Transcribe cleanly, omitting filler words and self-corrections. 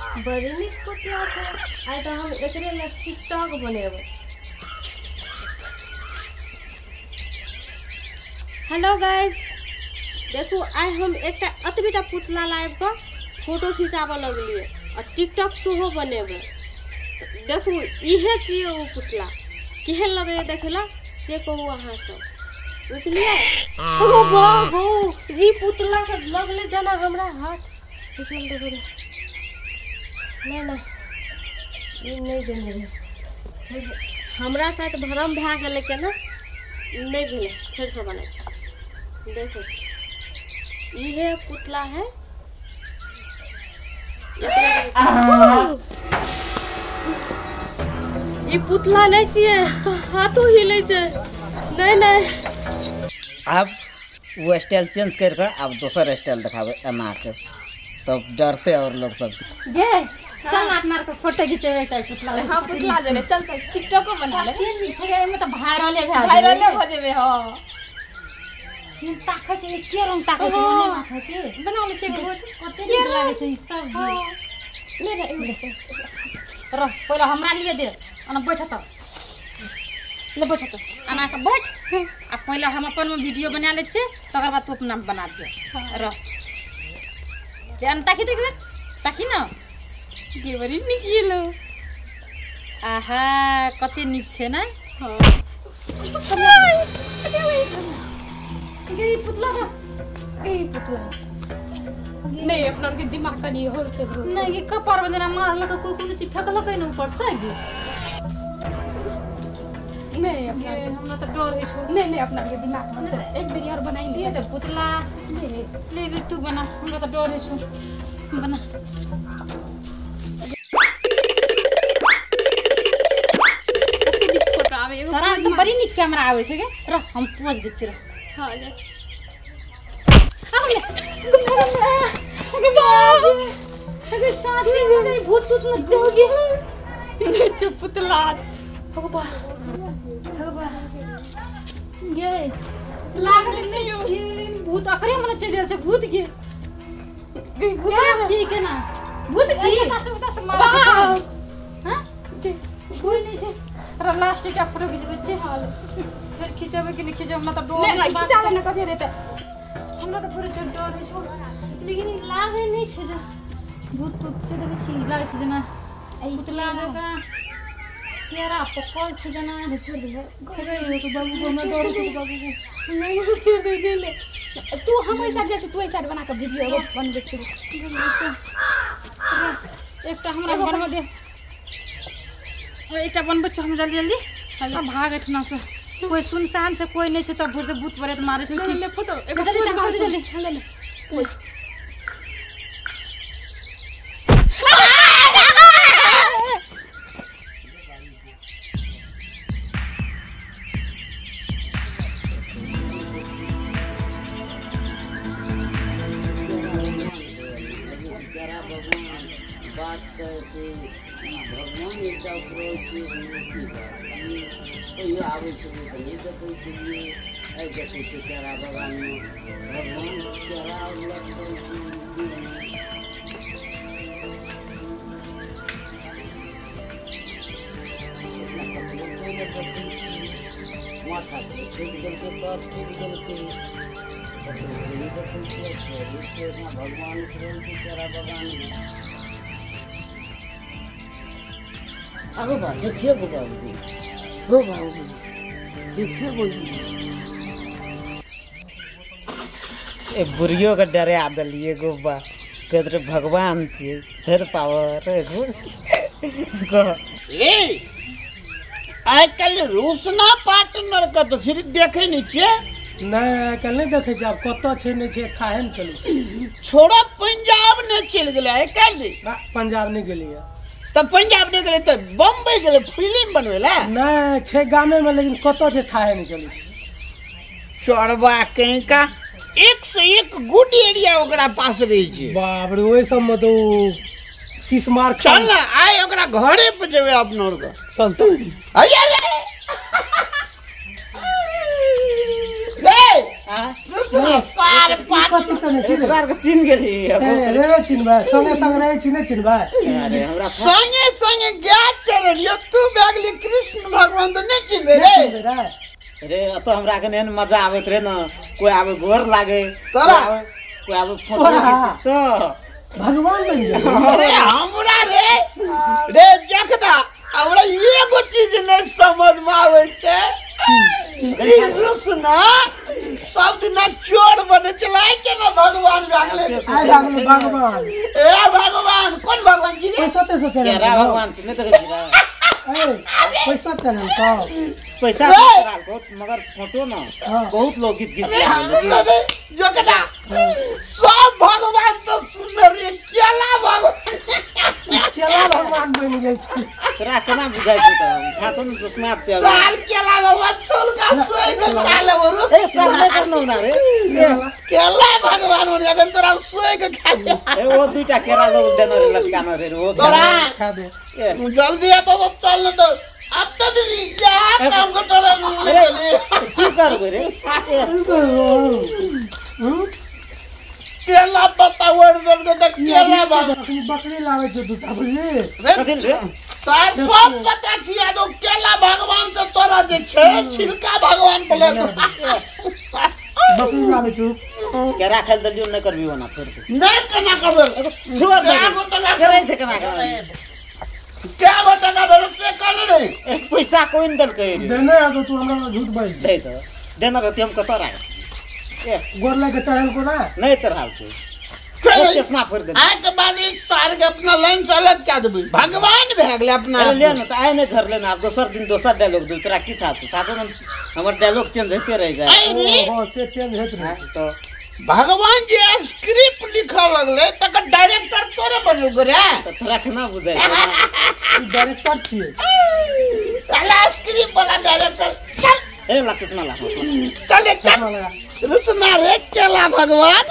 बड़ी नीक पुतला छै। आइ तऽ हम एकरे लए टिकटॉक बनेबै। हेलो गाइज, देखू आइ हम एकटा एतबीटा पुतला लाबि कऽ फोटो खिंचाबऽ लगलियै आ टिकटॉक सेहो बनेबै। देखू इहे छियै ओ पुतला, केहन लगैया देखै लए से कहू अहाँ सब, बुझलियै? ओ बाबू, ई पुतला के लगले जेना हमरा हाथ निकल देबै। नहि नहि, ई नहि देने रहै, हमरा साथ भ्रम भए गेलै केना, नहि भेलै, फेरसँ बनै छै। देखू इहे पुतला है, ई पुतला नहीं छियै, हाथो हिलै छै। नहीं नहीं, आब वो स्टाइल चेंज करके आब दोसर स्टाइल देखाबै एना के, तब डरते और लोग सब। गे चल अपना के फोटो खिचेबै त पुतला। हां पुतला जरे, चल चल टिकटॉको बना ले। तीन छै एमे त वायरले भए वायरले भ जेबै। हां केन ताकै छै, के रंग ताकै छै, ओने माथा के बना ले छै। बहुत कते नीक लागै छै ई सब। हां ले ले रह, पहिले हमरा लिए दे, अना बैठ त ले, बैठ त अना के बैठ। आ पहिले हम अपन में वीडियो बना लै छियै, तकर बाद तू अपना बना दे। रह ले, अना ताकी देख, ताकी न गे, बड़ी नीक गेलो। आहा कते नीक छै ने। हां गे ई पुतला त, ई पुतला नहीं, अपना के दिमाग कनी होल छै। नहीं ये कपार में जेना मारलक, कोई कोनो चीज फेकलक ने ऊपर से। गे नहीं अपना हमरा त डर होइ छौ। नहीं नहीं, अपना के दिमाग में चल, एक बेर और बनाई छियै त पुतला। नहीं ले गे तू बना, हमरा त डर होइ छौ, बना। कते नीक फोटो आवे एगो। तोरा त बड़ी नीक कैमरा आबै छै गे। रह हम पोज दै छियै, रह। हां ले अरे बाप, अरे साची में नहीं भूत तूत मत जाओगे। नहीं चुप पुतला। भगवान भगवान, ये लागल नहीं छी भूत, अकरे मन चलि गेल छै भूत के। भूत छी केना भूत छी? से मारै छै। हां कोई नहीं छै। अरे लास्ट एकटा फोटो खिचबै छै। हां फेर खिचेबै कि नहि खिचेबै, हमरा त डर। नहीं खिचा ले न, कथि रहते हमरा त पूरा डर होइ छै, लेकिन ई लागै नहि छै जे भूत तूत छै। देखै छी लागै छै जेना पुतला जकाँ केरा पकल छै जेना। छोड़ दे बाबू, हमरा डर छै बाबू। नहीं छोड़ दे, ले ले तू, हम ओइ साइड जाइ छी, तू ओइ साइड बना के वीडियो एगो बनबै छी। एकटा हमरा बनबऽ दे, एकटा बनबै छौ हम जल्दी जल्दी। आ भाग एठना से, कोई सुनसान छै, कोई नहीं छै, तब भोर से भूत प्रेत मारे छै। ले फोटो एगो जल्दी पोज मार, जल्दी। ले ले पोज। केरा भगवान बात कहै छै, ई भगवान एकटा उपरल छै, ओहिमे की बात छियै? कहियो आबै छलियै तऽ नहि देखै छलियै, आइ देखै छियै केरा बगानमे भगवान केरा लटकल छै। की अपना ककरो कोइ नहि देखै छियै, माथाके ठोकि देलकै तर ठोकि देलकै, ककरो नहि देखै छियै, असगरे छै, अपना भगवान उपरल छै केरा बगानमे। आगो बा, के छियै गो बाबू? गो बाबू, के छियै गो? ए बुढ़ियो के डरा देलियै गो बा, कहैत रहे भगवान छियै, झर पावर गो। रे आइ काल्हि रोशना पार्टनर के तऽ सिर्फ देखै नहि छियै। नहीं आइ काल्हि नहि देखै छियै, आब कतऽ छै नहि छै थाहे ने चलै छै। छोड़ा पंजाब नहि चलि गेलै आइ काल्हि? ना, पंजाब नहि गेलैया। तऽ पंजाब नहि गेलै तऽ बम्बई गेलै फिल्म बनबै लए? नहीं छै गामे में, लेकिन कतऽ छै थाहे नहि चलै छै। चोरबा कहीं का एक से एक गुड एरिया ओकरा पास रहै छै। बाप रे, ओहि सबमे तऽ ओ 30 मार खा। चल ना आइ ओकरा घरे पर जेबै अपना आर के। चल तऽ। हैया ले ले, आ? रुसना सार कथी त नै छी रे तोरा के चिन्ह गेली रे रे चिन्हबै संगे संग रहै छी नै चिन्हबै अरे हमरा संगे संगे गाय चढ़लियो तू भए गेली कृष्ण भगवान तऽ नहि चिन्हबै रे रे अतऽ हमरा के एहन मजा आबैत रहे न कोई आबे गोर लागे तोरा कोई आबे फोटो खींच तो भगवान बन गेल अरे हमरा रे रे जखना हमरा एगो चीज नहीं समझ में आवे छै ई रुसना सब दिना चोर बने चलाय के ना भगवान भए गेलै भगवान ए भगवान कोन भगवान जी रे पैसा ते सोचे रे केरा भगवान छी नहीं देखै छी ए पैसा चलल तो पैसा चढ़ाल को मगर फोटो न बहुत लोग घिच घिच रे जोकटा सब भगवान तो सुनर रे केला भगवान केला भगवान बन गेल छी तोरा केना बुझाइ छै त थाहा छौ न रुसना छै सार केला भगवान छोल का सोइ के खा लेबो रो ए सर नै करनो ना रे केला भगवान बन अखन तोरा सोइ के खा ले ए ओ दुईटा केरा लोग देन रे लटकानो रे ओ तोरा खा दे जल्दी आ तो चल न तो अब तो दिन या काम को तोरा की करबे रे केला पत्ता ओढ़ देलकै त केला भगवान बकरी लाबै छै दूटा बुझली कथी रे सार सब पता किया दो केला भगवान से तोरा जे छै छिलका भगवान बोले बकरी लाबै छु केरा खाइल देलियो नै करबी ओना छोड़ दे नै केना करबै छोड़ दे केरा से केना करबै क्या बटका भेल से कर रे पैसा कोइ न देलकै रे देने आ तो तू हमरा झूठ बाजि दे त देना रहती हम कतऽ राख ए गोर लगे चढ़ल को ना नहीं चढ़ाल तू चश्मा फोड़ दे आइ के बाद इस साल के अपना लाइन से अलग क्या देबै भगवान भए गेलै अपना अरे ले न त आइ नै झरले न आब दोसर दिन दोसर डायलॉग दू तोरा की थाह छौ थाह छौ न हमर डायलॉग चेंज होइते रहि जाय ओ से चेंज होइत रहे तो भगवान जे स्क्रिप्ट लिखऽ लगलै तकर डायरेक्टर तोरे बनल रे त तोरा केना बुझाइ छै तू डायरेक्टर छियै साला स्क्रिप्ट वाला डायरेक्टर चल ए ला चश्मा ला चल चल रुसना रे केला भगवान।